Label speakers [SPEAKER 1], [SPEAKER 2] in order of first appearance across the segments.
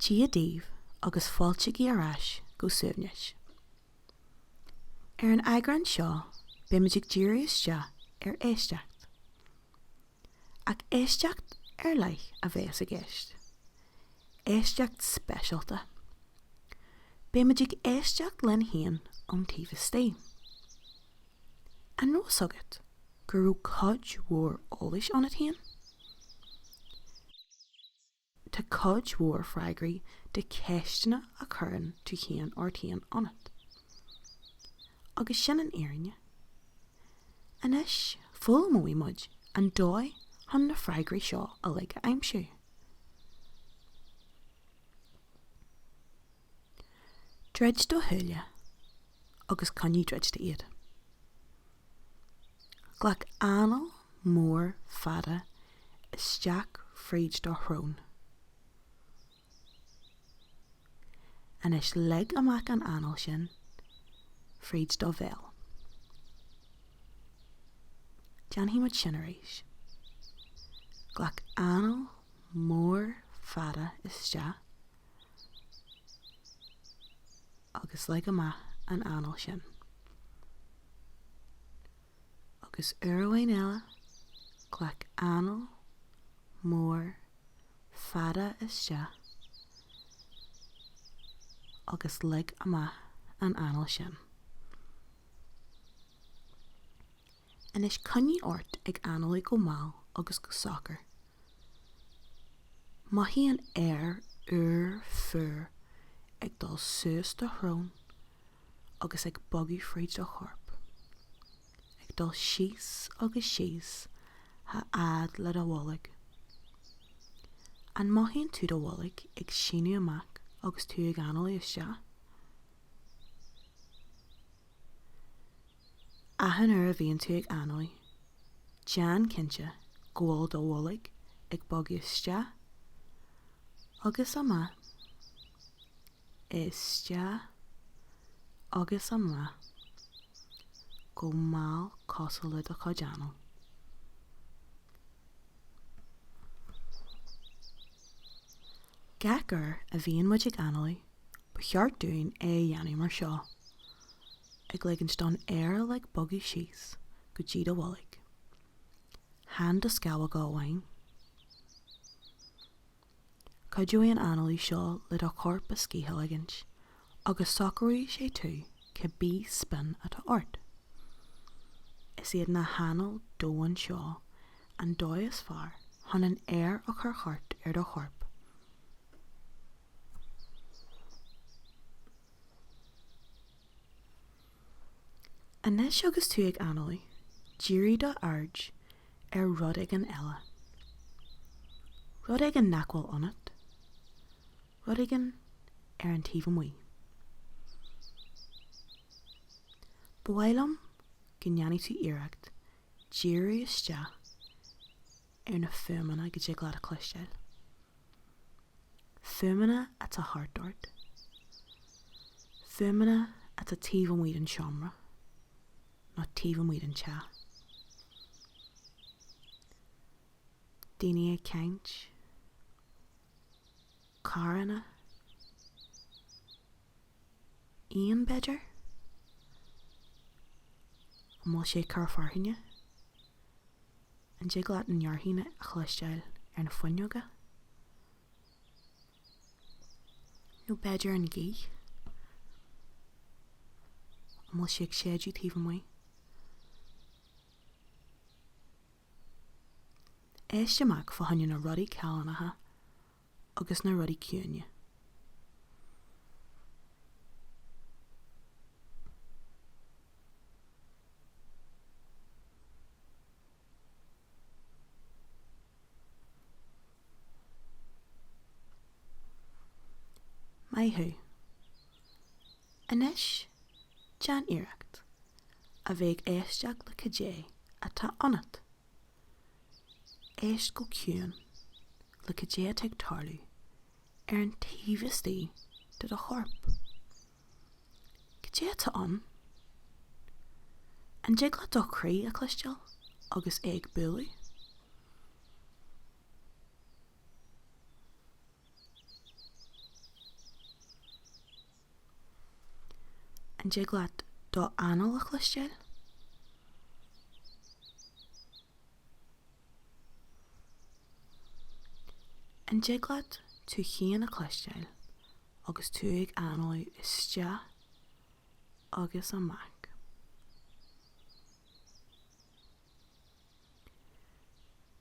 [SPEAKER 1] Dia daoibh agus fáiltigí ar ais go Suaimhneas. Ar an eagrán seo beimid ag díriú isteach ar éisteacht. Ach éisteacht ar leith a bheas i gceist. Éisteacht speisialta. Beimid ag éisteacht linn féin ón taobh istigh. An raibh fhios agat go raibh cuid mhór eolais ionat féin? Tá cuid mhór freagraí do cheisteanna a chuireann tú féin ort féin ionat. Agus sin an fhírinne. Anois foghlaimeoidh muid an dóigh chun na freagraí seo uilig a aimsiú. Druid do shúile agus coinnigh druidte iad. Glac anáil mhór fada isteach fríd do shrón. Anois lig amach an anáil sin fríd do bhéal. Déanfaidh muid sin arís. Glac anáil mhór fada isteach agus lig amach an anáil sin. Agus uair amháin eile, glac anáil mhór fada isteach agus lig amach an anáil sin. Anois coinnigh ort ag análú go mall agus go socair. Mothaigh an aer úr fuar ag dul suas do shrón agus ag bogadh fríd do chorp, ag dul síos agus síos a fhad le do bholg. An mothaíonn tú do bholg ag síneadh amach agus tú ag análú isteach? Achan uair a bhíonn tú ag análú, déan cinnte go bhfuil do bholg ag bogadh isteach agus amach, isteach agus amach, go mall cosúil le do chuid anáil. Gach uair a bhíonn muid ag análú, Ba cheart dúinn é a dhéanamh mar seo, ag ligint don aer uilig bogadh síos go dtí do bholg. Chan do scamhóga amháin. Cuideoidh an análú seo le do chorp a scíth a ligint agus socróidh sé tú cibé spin atá ort. Is iad na hanáil domhain seo an dóigh is fearr chun an aer a chur thart ar do chorp. Anois agus tú ag análú, dírigh do aird ar rud éigin eile. Rud éigin nach bhfuil ionat. Rud éigin ar an taobh amuigh. Ba mhaith liom go ndéanfaidh tú iarracht díriú isteach ar na fuaimeanna go dtig leat a chloisteáil. Fuaimeanna atá thart ort. Fuaimeanna atá taobh amuigh den seomra nó taobh amuigh den teach. Daoine ag caint. Carranna. Éan, b'fhéidir? An bhfuil sé ag cur fearthainne? An dtig leat an fhearthainn a chloisteáil ar na fuinneoga? Nó b'fhéidir an ghaoth? An bhfuil sí ag séideadh taobh amuigh? Éist amach fá choinne na rudaí callánacha agus na rudaí ciúine. Maith thú. Anois, déan iarracht a bheith ag éisteacht le cad é atá ionat. Éist go ciúin le cad é atá ag tarlú ar an taobh istigh de do chorp. Cad é atá ann? An dtig leat do chroí a chloisteáil agus é ag bualadh? An dtig leat do anáil a chloisteáil? An dtig leat tú féin a chloisteáil agus tú ag análú isteach agus amach?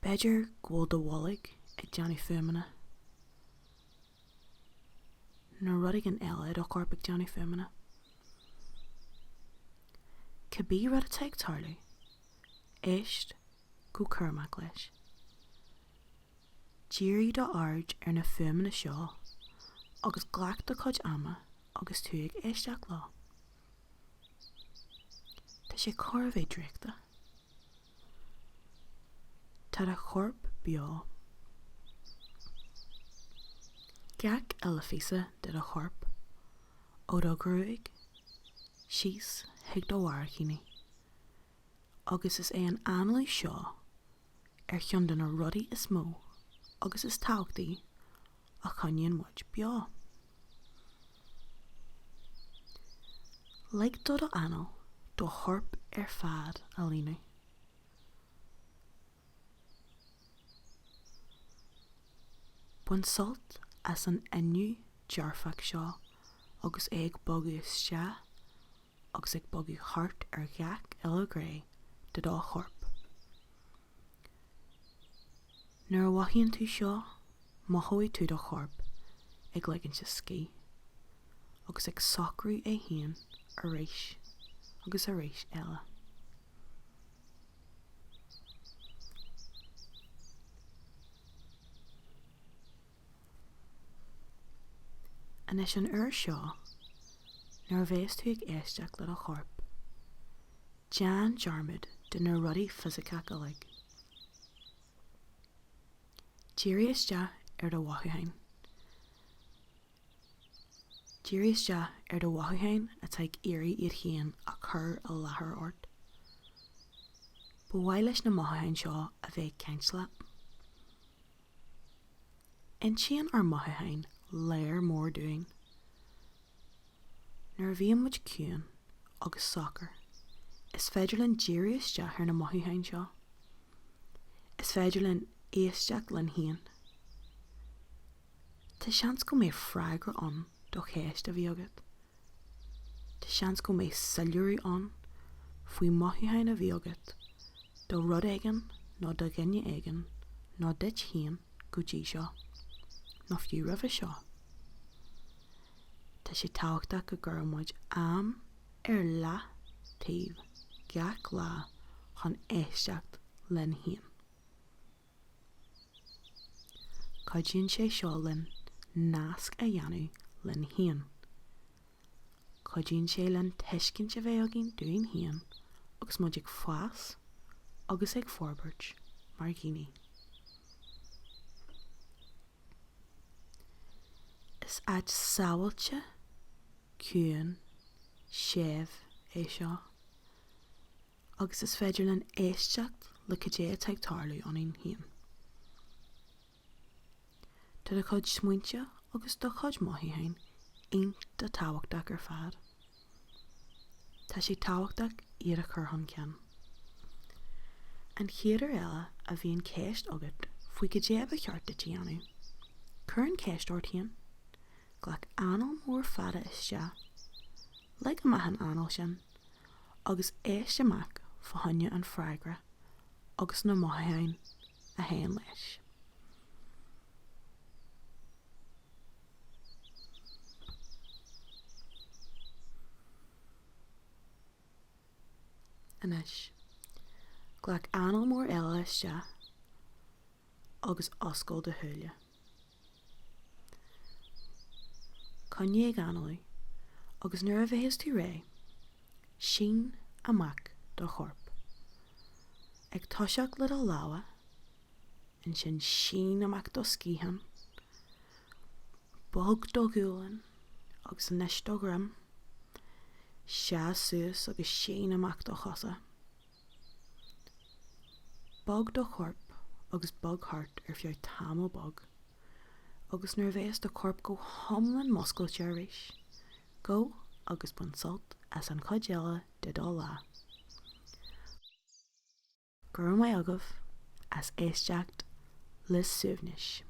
[SPEAKER 1] B'fhéidir go bhfuil do bholg ag déanamh fuaimeanna, nó rud éigin eile i do chorp ag déanamh fuaimeanna. Cibé rud atá ag tarlú, éist go cúramach leis. Dírigh do aird ar na fuaimeanna seo agus glac do chuid ama agus tú ag éisteacht leo. Tá sé chóir a bheith draíochta. Tá do chorp beo. Gach uile phíosa de do chorp, ó do ghruaig síos chuig do bharraicíní, agus is é an análú seo ar cheann de na rudaí is mó agus is tábhachtaí a choinníonn muid beo. Lig do do anáil do chorp ar fad a líonadh. Bain sult as an fhuinneamh dearfach seo agus é ag bogadh isteach agus ag bogadh thart ar gach uile ghné de do chorp. Nuair a mhothaíonn tú seo, mothóidh tú do chorp ag ligint a scíth agus ag socrú é féin arís agus arís eile. Anois an uair seo, nuair a bheas tú ag éisteacht le do chorp, déan dearmad de na rudaí fisiceach uilig. Dírigh isteach ar do mhothúcháin. Dírigh isteach ar do mhothúcháin atá ag iarraidh iad féin a chur i láthair ort. Ba mhaith leis na mothúcháin seo a bheith ag caint leat. Insíonn ár mothúcháin léar mór dúinn. Nuair a bhíonn muid ciúin agus socair, is féidir linn díriú isteach ar na mothúcháin seo. Is féidir linn éisteacht linn féin. Tá seans go mbeidh freagra ann do cheist a bhí agat. Tá seans go mbeidh soiléiriú ann faoi mhothúcháin a bhí agat do rud éigin nó do dhuine éigin nó duit féin go dtí seo, nó fiú roimhe seo. Tá sé tábhachtach go gcuireann muid am ar leataobh gach lá chun éisteacht linn féin. Cuidíonn sé seo linn nasc a dhéanamh linn féin. Cuidíonn sé linn tuiscint a bheith againn dúinn féin agus muid ag fás agus ag forbairt mar dhaoine. Is áit sábháilte, ciúin, séimh é seo. agus is féidir linn éisteacht le cad é atá ag tarlú ionainn féin. Tá do chuid smaointe agus do chuid mothúcháin iontach tábhachtach ar fad. Tá sé tábhachtach iad a chur chun cinn. An chéad uair eile a bhíonn ceist agat faoi cad é ba cheart duit a dhéanamh, cuir an cheist ort féin. Glac anáil mhór fada isteach. Lig amach an anáil sin agus éist amach fá choinne an freagra agus na mothúcháin a théann leis. Anois, glac anáil mhór eile isteach agus oscail do shúile. Coinnigh ag análú agus nuair a bheas tú réidh, sín amach do chorp. Ag toiseacht le do lámha, ansin sín amach do sciatháin, bog do ghualainn agus anois do dhroim, seas suas agus sín amach do chosa. Bog do chorp agus bog thart ar feadh tamall beag agus nuair a bheas do chorp go hiomlán múscailte arís, gabh agus bain sult. as an chuid eile de do lá. Go raibh maith agaibh as éisteacht le Suaimhneas.